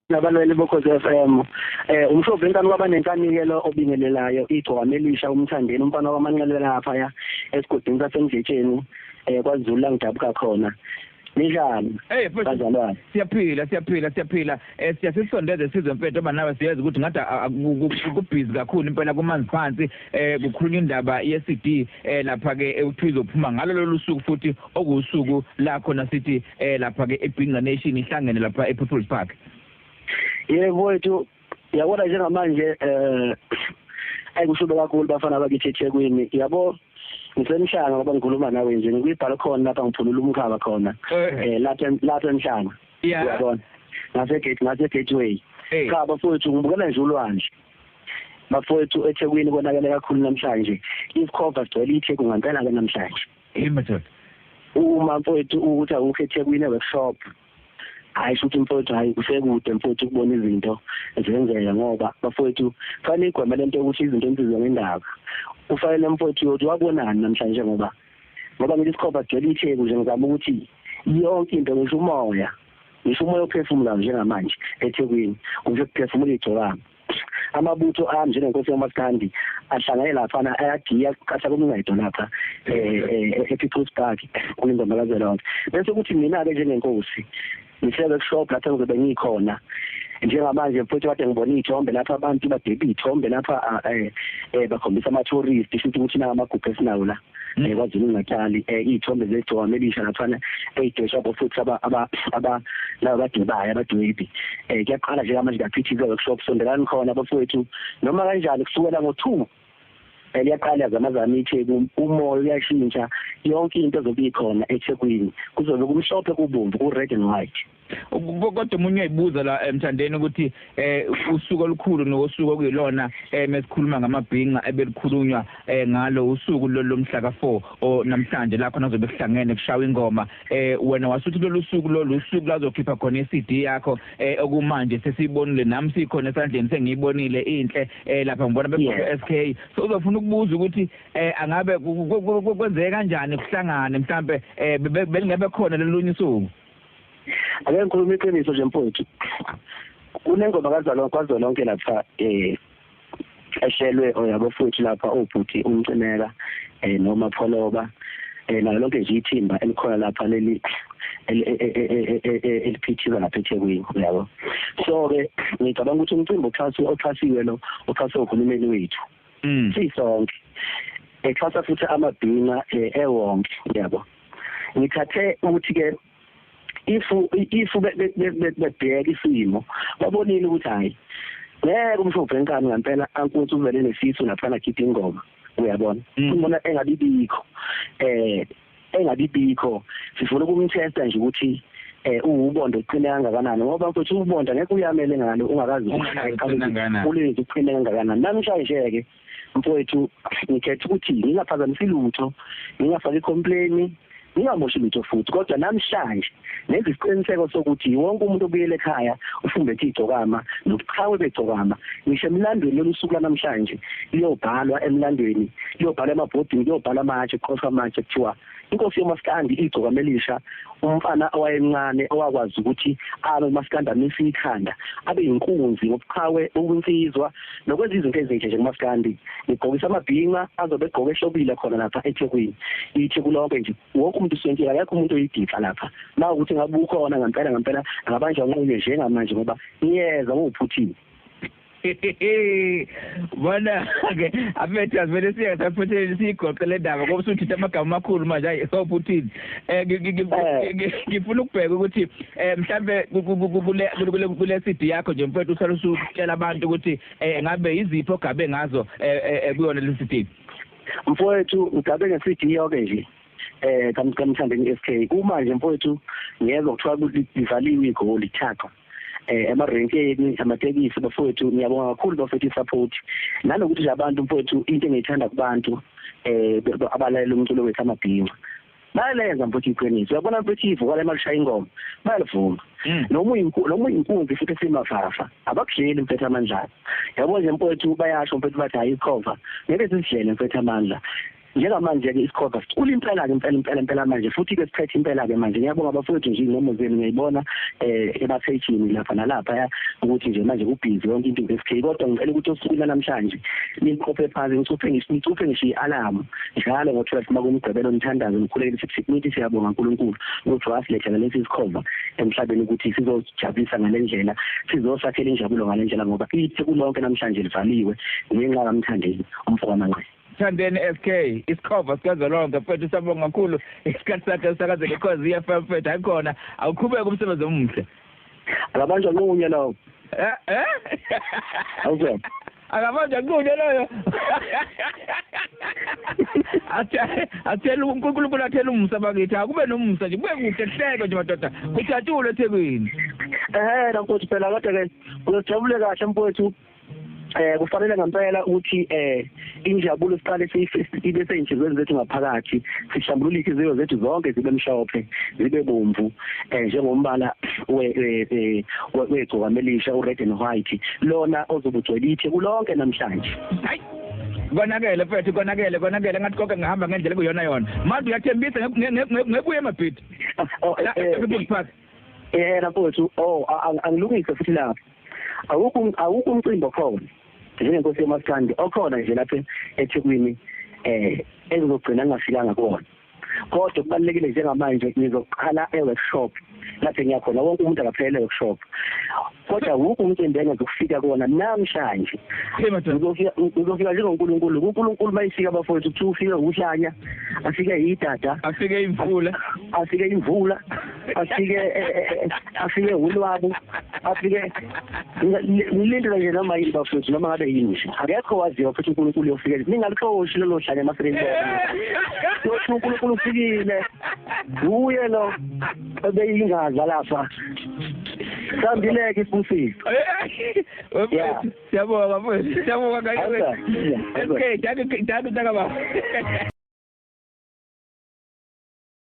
Nabalweli boKhozi FM, umshophi enkani kwabanenkanikelo obingelelayo igcokama elisha uMthandeni umfana wamanqele lapha esigodini saseMdletsheni kwaZulu la ngidabuka khona. Ninjani? Hey bazalwane, siyaphila siyaphila siyaphila. Siyasisondeza sizwe mfethu ngoba nawe siyazi ukuthi ngathi kubhizi kakhulu impela kumanzi phansi, kukhulunywa indaba ye-CD lapha ke ekuthiwa izophuma ngalo lolu suku futhi okuwusuku la khona sithi lapha ke eBhinca Nation ihlangene lapha ePeople's Park. Yebo wethu, yabona njengamanje ayikusho kakhulu bafana bakithi eThekwini. Yabo ngisemhlanga ngoba ngikhuluma nawe nje ngikuyibhala khona lapha ngiphulula umkhaba khona lapha emhlanga, uyabona, ngase gateway. Cha bafowethu, ngibukela nje ulwandle bafowethu eThekwini, konakele kakhulu namhlanje. Isikhova sigcwele iTheku ngempela ke namhlanje. Hey madoda, uma mfowethu ukuthi awukho eThekwini workshop, hayi shuthi mfowethu, hayi kusekude mfowethu ukubona izinto zenzeka, ngoba bafowethu fanele igwema lento yokuthi izinto ensizwe ngendaba. Ufanele mfowethu uyothi wabonani namhlanje, ngoba ngithi isikhova sigcwele iTheku nje, ngizama ukuthi yonke into, ngisho umoya ophefumulayo njengamanje eThekwini kusho kuphefumula igcokama. Amabutho ami njengenkosi yomaskandi ahlangene laphana ayagiya qatha kumncedo lapha ePeople's Park kwingoma kazwelonke. Bese kuthi mina-ke njengenkosi ngise-workshop lapha ngizobe ngikhona njengamanje mfowethu, kade ngibona iy'thombe lapha abantu badweba iy'thombe lapha bakhombisa ama-tourist, shuthi ukuthi nangamagugu esinawo la KwaZulu Natal, iy'thombe zegcokama elisha laphana ey'dwetshwa futhi laba abadwebayo abadwebi. Kuyaqala njengamanje kuyaphithizwa workshop, sondelani khona bafowethu noma kanjani kusukela ngo-2 liyaqala yazamazama iTheku, umoya uyashintsha, yonke into ezobe ikhona eThekwini kuzobe kumhlophe kubomvu ku-red and white. Kodwa omunye uyayibuza la Mthandeni ukuthi usuku olukhulu nosuku okuyilona mesikhuluma ngamabhinca ebelikhulunywa ngalo usuku lomhla ka4 o namhlanje la khona kuzobe kuhlangene kushawa ingoma, wena wasuthi lolu suku lolu usuku lazokhipha khona iCD yakho okumanje sesiyibonile nami sikhona esandleni sengiyibonile inhle lapha ngibona bebhoke SK. So uzofuna ukubuza ukuthi angabe kwenzeke kanjani kuhlangane mhlambe belingebe khona lolunye usuku? Ake ngikhuluma iqiniso nje mfowethu, kunengoma kazwelonke lapha ehlelwe oyabo futhi lapha obhuti umcineka noma Pholoba nalo lonke nje ithimba elikhona lapha leli eliphithiza lapha eThekwini, uyabo. So ke ngicabanga ukuthi umcimbi oxhasiwe lo oxhaswe uhulumeni wethu sisonke, exhasa futhi amabhinca ewonke, uyabo. Ngithathe ukuthi ke ifu bebheka isimo babonile ukuthi hayi ngeke umshophi enkani ngempela ankunzi uvele nesisu laphana khipha ingoma, uyabona, umbona engabibikho engabibikho. Sifuna ukumtesta nje ukuthi uwubondo uqine kangakanani, ngoba mfowethu ubonda ngeke uyamele ngalo ungakazi ulenze uqine kangakanani. Namhlanje ke mfowethu ngikhetha ukuthi ngingaphazamisi lutho, ngingafaki complaint, ngingamoshi lutho futhi, kodwa namhlanje nenza isiqiniseko sokuthi wonke umuntu obuyele ekhaya ufumbethe igcokama nobuqhawe begcokama. Ngisho emlandweni lolu suku lanamhlanje liyobhalwa emlandweni, liyobhalwa emabhodini, liyobhalwa amatshe, kuqoshwa amatshe kuthiwa inkosi yomaskandi igcokama elisha, umfana owayemncane owakwazi ukuthi abe umaskandi amise ikhanda abe yinkunzi ngobuqhawe obunsizwa nokwenza izinto ezinhle nje kumaskandi. Ngigqokisa amabhinca azobe egqoke ehlobile khona lapha eThekwini, iTheku lonke nje wonke umuntu usentshela, akekho umuntu oyidixa lapha. Na ukuthi ngabe ukhona ngempela ngempela angabanjwa nqunye njengamanje ngoba ngiyeza ngophuthini. Bona ke afethu asivele siye saphutheni siyigoqe le ndaba ngoba usuthitha amagama amakhulu manje, hayi sawuphuthini. Ngifuna ukubheka ukuthi mhlambe kule CD yakho nje mfethu uhlala usutshela abantu ukuthi ngabe izipho ogabe ngazo kuyona le CD. Mfowethu ugabe nge-CD yonke nje kaMthandeni SK. Uma nje mfowethu ngiyezwa kuthiwa livaliwe igoli thatha emarenkeni amatekisi bafowethu, ngiyabonga kakhulu bafowethu i-support nanokuthi nje abantu mfowethu into engiyithanda kubantu abalalela umculo wethu amabhinca bayalenza mfowethu iqiniso. Uyabona mfowethu ivuka lemali ingoma bayalivuma, noma uyinkunzi futhi esimafafa abakudleli mfethu amandla. Yabo nje mfowethu bayasho mfethu bathi hayi ikhova ngeke sisidlele mfethu amandla. Njengamanje-ke isikhova sicula impela-ke impela impela impela manje, futhi-ke siphethe impela-ke manje. Ngiyabonga abafowethu nje iy'ncomo zenu ngiyayibona emaphejini lapha nalaphaya ukuthi nje manje kubhizi yonke into nge-SK. Kodwa ngicela ukuthi osukwini namhlanje niqophe phansi, nicuphe ngisho i-alamu njalo ngo-12 makumgqibelo, nithandaze nikhulekele nithi siyabonga uNkulunkulu ukuthi wasilethela lesi sikhova emhlabeni ukuthi sizojabulisa ngale ndlela, sizosakhela injabulo ngale ndlela, ngoba iTheku lonke namhlanje livaliwe ngenxa kaMthandeni umfo kaManqele. Mthandeni SK, isikhova sikazwelonke mfethu, siyabonga kakhulu isikhathi sakhe usakazeke Ukhozi FM mfethu. Hayikhona, awuqhubeke umsebenzi omuhle. Akabanjwa nqunye lowo. Eh? Awuzwa? Akabanjwa nqunye loyo. Athela uNkulunkulu, athela umusa bakithi, akube nomusa nje, kube kuhle kuhleke nje madoda, kujatshulwe eThekwini. Mfowethu phela kodwa-ke uyojabule kahle mfowethu. Kufanele ngempela ukuthi injabulo siqale ibe sey'nhliziyweni zethu ngaphakathi, sihlambulule iy'nhliziyo zethu zonke zibe mhlophe, zibe bomvu njengombala wegcokama elisha u-red and white lona ozobe ugcwele iTheku lonke namhlanje. Hayi, konakele mfethu, konakele, konakele, ngathi konke ngihamba ngendlela ekuyona yona. Manje uyathembisa ngekuye eMabhida? La Park. Mfowethu, angilungise futhi lapho. Awukho umcimbi okhona njengenkosi yomaskandi okhona nje lapha eThekwini engizogcina ngingafikanga kuwona. Kodwa kubalulekile njengamanje ngizoqala e-workshop lapho ngiyakhona, wonke umuntu akaphelele e-workshop. Kodwa awukho umcimbi engizokufika kuwona namhlanje. Ngizofika njengoNkulunkulu. UNkulunkulu mayifika abafowethu kuthiwa ufike ukuhlanya, afike idada, afike imvula, afike imvula, afike ulwabu, afike ngilindele nje noma yini bafowethu, noma ngabe yini nje. Akekho waziwa futhi uNkulunkulu uyofika. Ningalixoshi lolo hlanya emaseleni. Uyothi uNkulunkulu ufikile. Uye lo ebeyingaza lapha. Sandileke isibusiso. Siyabonga mfowethu, siyabonga kahle. Okay, dankie dankie dankie baba.